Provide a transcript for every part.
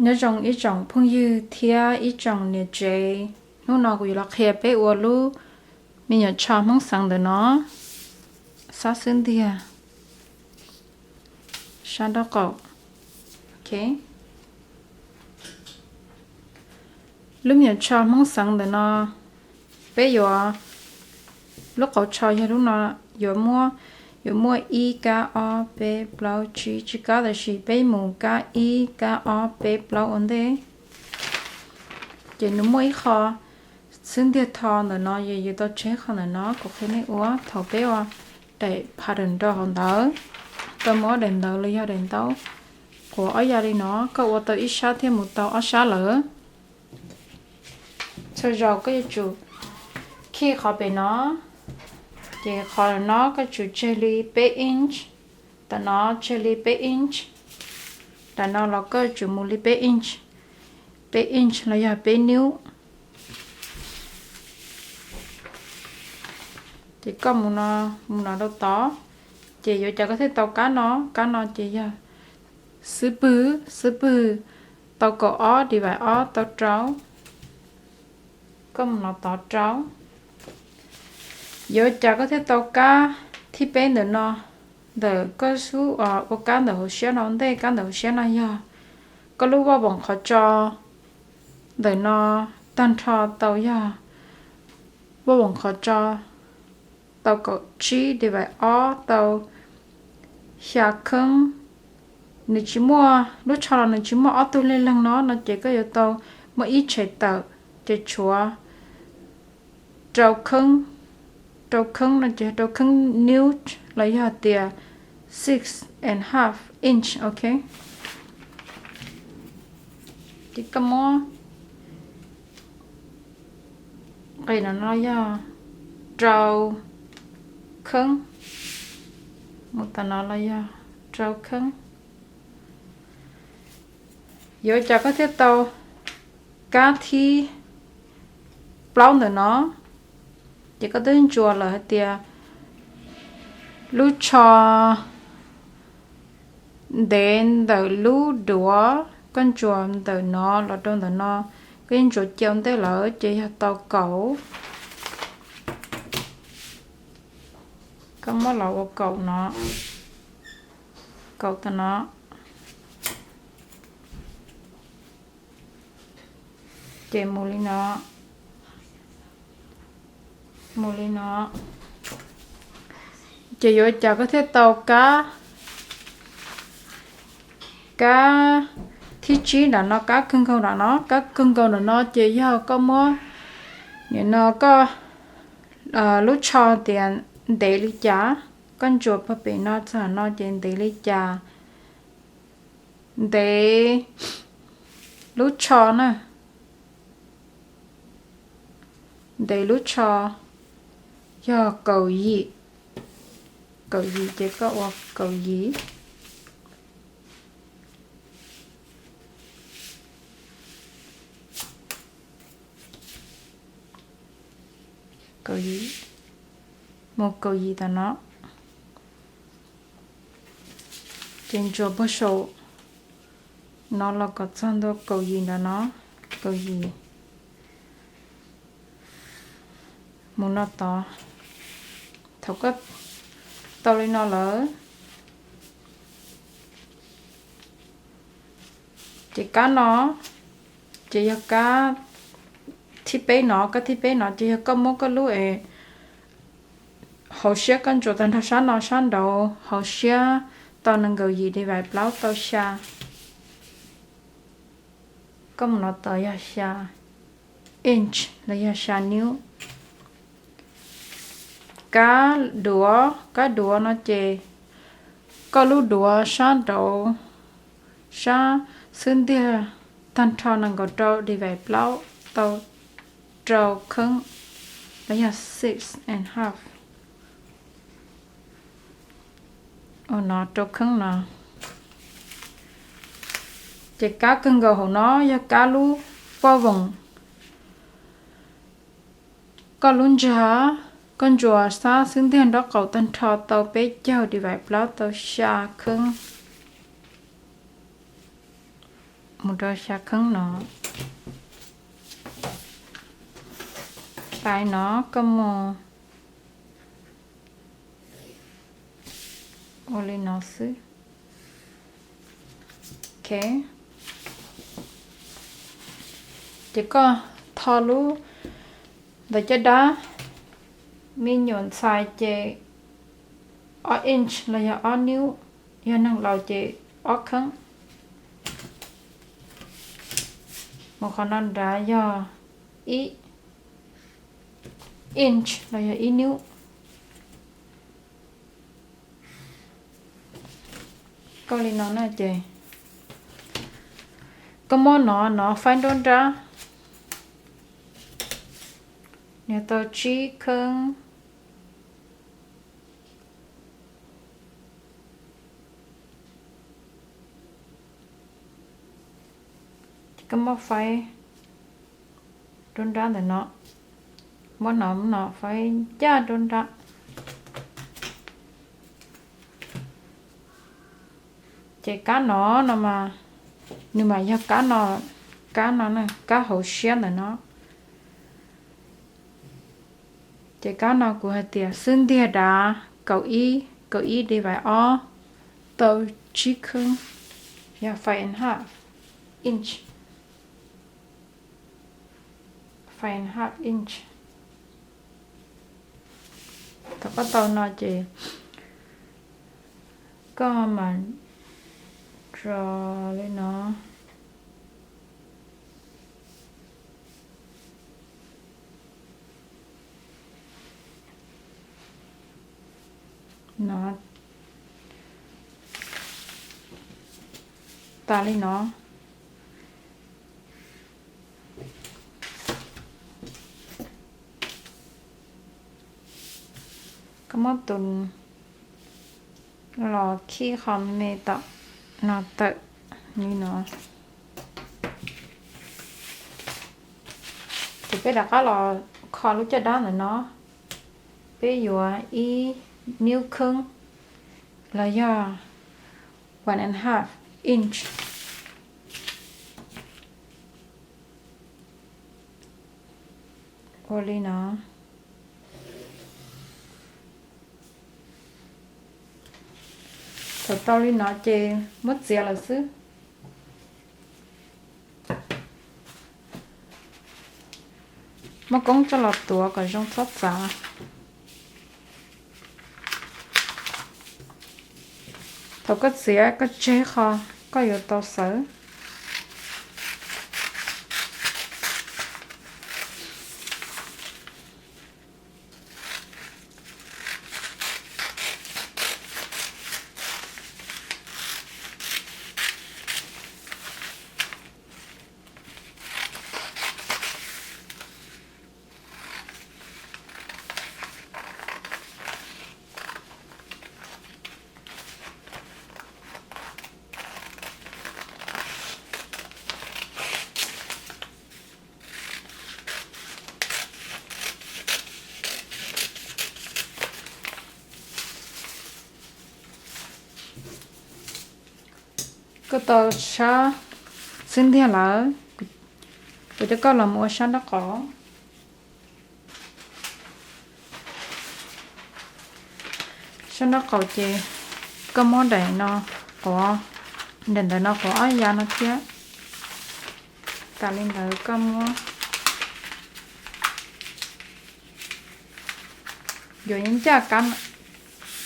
Nyob zoo ib tsoom phooj ywg thiab ib tsoom niam tsev, hnub no kuv yuav los qhia peb ua lub me nyuam tsho Hmoob xeev ntawm no, sab xwb ntiag, sab nraub qaum. Lub me nyuam tsho Hmoob xeev ntawm no, peb yuav, lub qauv tsho yog lub no, yuav muaj, yuav muaj ib kab ob peb plaub tsib, tsib kab, tab sis peb mus kab ib kab ob peb plaub ua ntej. Ces nws muaj ib qho xwb ntiag tho ntawm no, yus tau tseg qho ntawm no, kuv qhia nej ua thaum peb ua daim pattern rau hauv ntawd, tau muab daim ntawv los yog daim ntaub quav ob ya li no, koj ua tau ib sab thiaj mus tau ob sab lawm. Txhua zaus koj yuav tsum khij qhov pem no, ces qhov no koj tsum tseg li peb inch, tam no tseg li peb inch, tam no los koj tsum mus li peb inch, peb inch los yog peb niub. Ces koj mus no, mus no rau tod, ces yuav cas koj thiaj tau kab no, kab no ces yog xwb pwg, xwb pwg tau kaum ob, divide ob tau rau, koj mus no tod rau. Yuav cas koj thiaj tau kab thib peb ntawm no, ntawm koj xub ua kab ntawm hauv siab no ua ntej, kab ntawm hauv siab no yog koj lub vaj voom qhov tso ntawm no tag nrho tau yog vaj voom qhov tso tau kaum tsib divide ob tau xya kheeb. Nws tsis muaj, lub tsho los nws tsis muaj ob tug lej leeg no no ces koj yuav tau muaj ib tshais tawm, ces tshuav rau kheeb, rau kheeb no ces rau kheeb niub los yog tias six and half inch, ok. Ces koj muab nqis no no yog rau kheeb, mus tam no los yog rau kheeb. Yuav cas koj thiaj tau kab thib plaub ntawm no, ces koj twb ntsuas lawm hais tias lub tsho ntev ntawm lub duav, koj ntsuas ntawm no los rau ntawm no, koj yeej ntsuas cia ua ntej lawm ces yog tau kaum. Koj muab los ua kaum no, kaum tam no, ces mus li no, mus li no, ces yuav cas koj thiaj tau kab, kab thib tsib nram no, kab kawg nkaus nram no, kab kawg nkaus nram no ces yog koj muab, nim no koj lub tsho tias ntev li cas, koj ntsuas puag pem no txog no ces ntev li cas, ntev lub tsho na, ntev lub tsho yog kaum yim, kaum yim ces koj ua kaum yim, kaum yim, mus kaum yim tam no, ces ntsuas puag saum no los kom txog ntua kaum yim ntawm no, kaum yim, mus no tod. Thaum koj tau li no lawm, ces kab no ces yog kab thib peb no, kab thib peb no ces yog koj muab koj lub es hauv siab koj ntsuas tag nrho sab no sab nraud, hauv siab tau nees nkaum yim divide plaub tau xya, koj mus no tod yog xya inch los yog xya niub. Kab duav, kab duav no ces koj lub duav sab nraud, sab xub ntiag tag nrho nees nkaum rau divide plaub tau rau kheeb los yog six and half. Ua no rau kheeb no. Ces kab kawg nkaus hauv no yog kab lub voj voom. Koj lub ntsag, koj ntsuas sab xub ntiag nraub qaum tag nrho tau peb caug divide plaub tau xya kheeb. mus rau xya kheeb no. Tais no koj mus ua li no xwb. Ok, ces koj tho lub ntawv caj dab me nyuam ntxhais ces ob inch los yog ob niub, yog neeg laus ces ob kheeb. Mus qhov no nrad yog ib inch los yog ib niub. Koj li no na ces koj muab no no faib nruab nrab, nws tau tsib kheeb. Ces koj muab faib nruab nrab ntawm no, muab no no faib ncaj nruab nrab. Ces kab no no mas nws mas yog kab no, kab no, kab hauv siab ntawm no. Ces kab no kuv hais tias xub ntiag dav kaum ib, kaum ib divide ob tau tsib kheeb, yog five and half inch. Five and half inch. Thaum koj tau no ces koj mam tso li no. No, tas li no. Koj muab tus los khij qhov me tom no tawm li no. Ces peb rov qab los kho lub caj dab ntawm no. Peb yuav ib niub kheeb los yog one and half inch. Ua li no. Thaum tau li no ces muab txiav lawm xwb. Muab koob coj los tuav kom zoo txhob txav. Thaum koj txiav koj tseg qhov koj yuav tau xawv. Koj tau sab xub ntiag lawm, kuv coj koj los mus ua sab nraub qaum. Sab nraub qaum ces koj muab daim no quav, daim ntawm no quav ob yav no thiab. Tas li ntawd koj muab yuav ncaj kab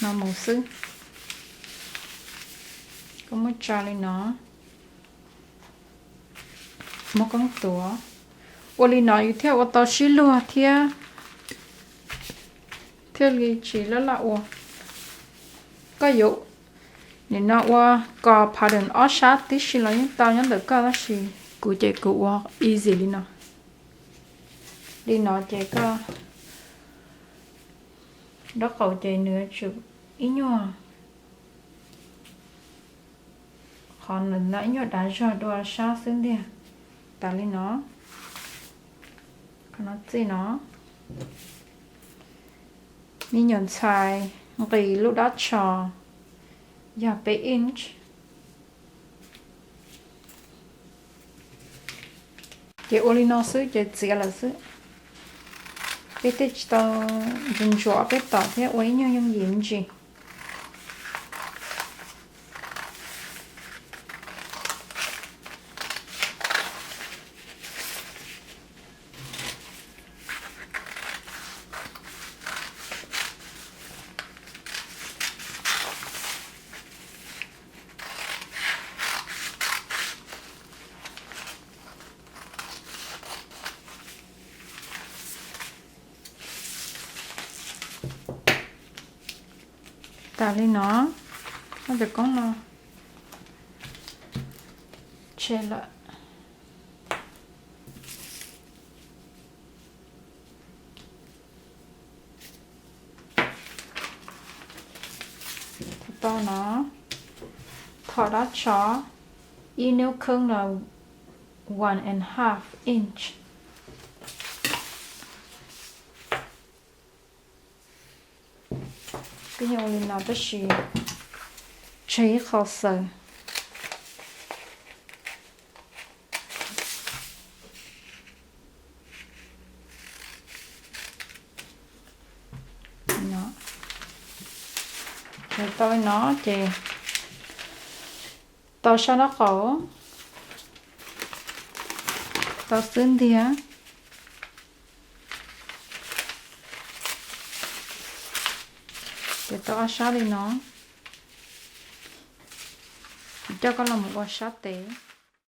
no mus xwb. Koj muab tso li no, muab koob tuav. Ua li no yus thiaj ua tau sib luag thiab, thiaj li tsis laj laj ua. Koj yuav nim no ua kos pattern ob sab tib si los yeej tau nyob ntawm koj, tab sis kuv ces kuv ua easy li no. Li no ces koj nraub qaum ces nws tsum ib nyuag, qhov no ib nyuag dav zog dua sab xwb ntiag. Tas li no, qhov no txij no, me nyuam ntxhais nqis lub dab tsho yog peb inch. Ces ua li no xwb ces txiav lawm xwb. Peb thiaj tsis tau ntsuas ntsuas peb tom thiab ua ib nyuag yooj yim me ntsis. Tas li no, ob cov koob no tshe lawm. Tau no, thom dab tsho ib nub kheeb los one and half inch. Peb yeej ua li no tab sis tseg ib qho xaws. Tau li no ces tau sab nraub qaum, tau xwb ntiag. Ces tau ob sab li no, kuv coj koj los mus ua sab tes.